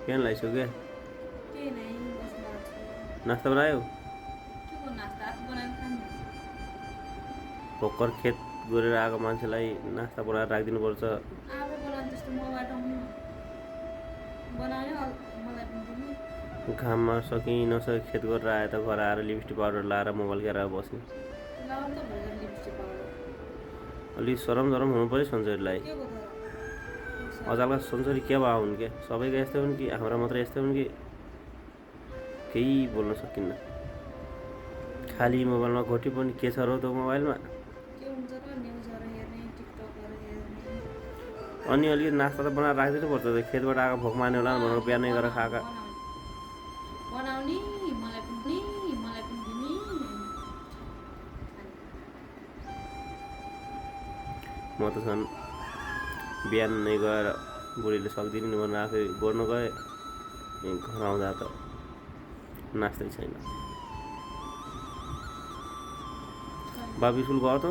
किन लागिसक्यो? केही नै बसिरहेको छु। नास्ता बनायो? के को नास्ता आफू बनाएर खाने? भर्खर खेत गरेर आएको मान्छेलाई नास्ता बनाएर राखिदिनुपर्छ। आफै बनाउने जस्तो मबाट आउनु बनाउने मलाई पनि दिने। घाममा सकि नसकी खेत गरेर आए त घर आएर लिपस्टिक पाउडर लाएर मोबाइल हेरेर बस्ने। लाउनु त भइगयो लिपस्टिक पाउडर। अलि सरम हुनु पऱ्यो सन्चरीलाई। के को तर? अजालका सन्चरी के भए हुन् के? सबैका यस्तै हुन् कि हाम्रा मात्रै यस्तै हुन् कि? केही बोल्न सकिन्न। खालि मोबाइलमा घोटी पनि के छ र त मोबाइलमा? के हुन्छ र न्युजहरू हेर्ने, टिकटकहरू हेर्ने। अनि अलिकति नास्ता त बनाएर राखिदिनुपर्छ त। खेतबाट आएको भोक मार्ने होला भनेर बिहानै गरेर खाएका। बनाउने मलाई पनि दिने। म त झन् बिहान नै गएर बुढीले सक्दिनँ भनेर आफै गर्न गएँ। घर आउँदा त नास्तै छैन। बाबु स्कुल गयो त?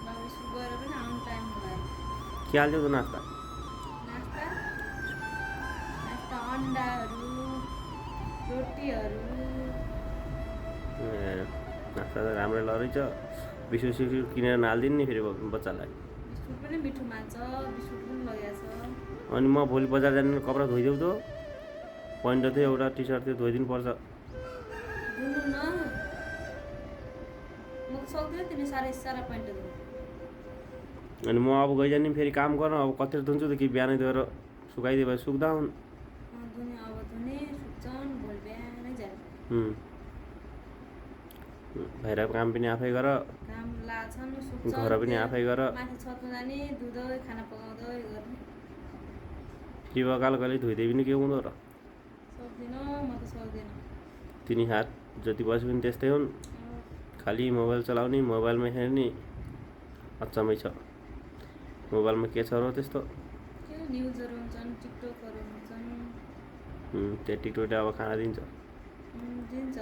बाबु स्कुल गएर पनि आउनु टाइम भयो। के हाल्थ्यो त नास्ता? नास्ता अन्डाहरू, रोटीहरू। नास्ता त राम्रै रहेछ। बिस्कुट सिस्कुट किनेर नहालिदिनु नि फेरि बच्चालाई। बिस्कुट पनि मिठो मान्छ, बिस्कुट पनि लगाएको छ। अनि म भोलि बजार जाने कपडा धोइदेऊ त। पैन्ट थियो एउटा टी सर्ट थियो धोइदिनु पर्छ। धुनु न म त सक्दिनँ तिनी सारा पैन्ट धुनु। अनि म अब गइजाने फेरि काम गर्न अब कतिर धुन्छु त कि बिहानै धोएर सुकाइदियो भए सुक्दा हुन्। धुने अब धुने सुक्छन् भोलि बिहानै जाने। बाहिरको काम पनि आफै गर। काम लाग्छन् सुक्छन्। घर पनि आफै गर। माथि छतमा जाने धुँदै खाना पकाउँदै गर्ने। फेरि बगाल कहिले धोइदिए पनि के हुँदो र? सक्दिनँ म त सक्दिनँ। तिनी हात जति बसे पनि त्यस्तै हुन्। खालि मोबाइल चलाउने, मोबाइलमा हेर्ने। अचम्मै छ। मोबाइलमा के छ र त्यस्तो? के न्युजहरू हुन्छन्, टिकटकहरू हुन्छन्। त्यो टिकटकले अब खाना दिन्छ। दिन्छ।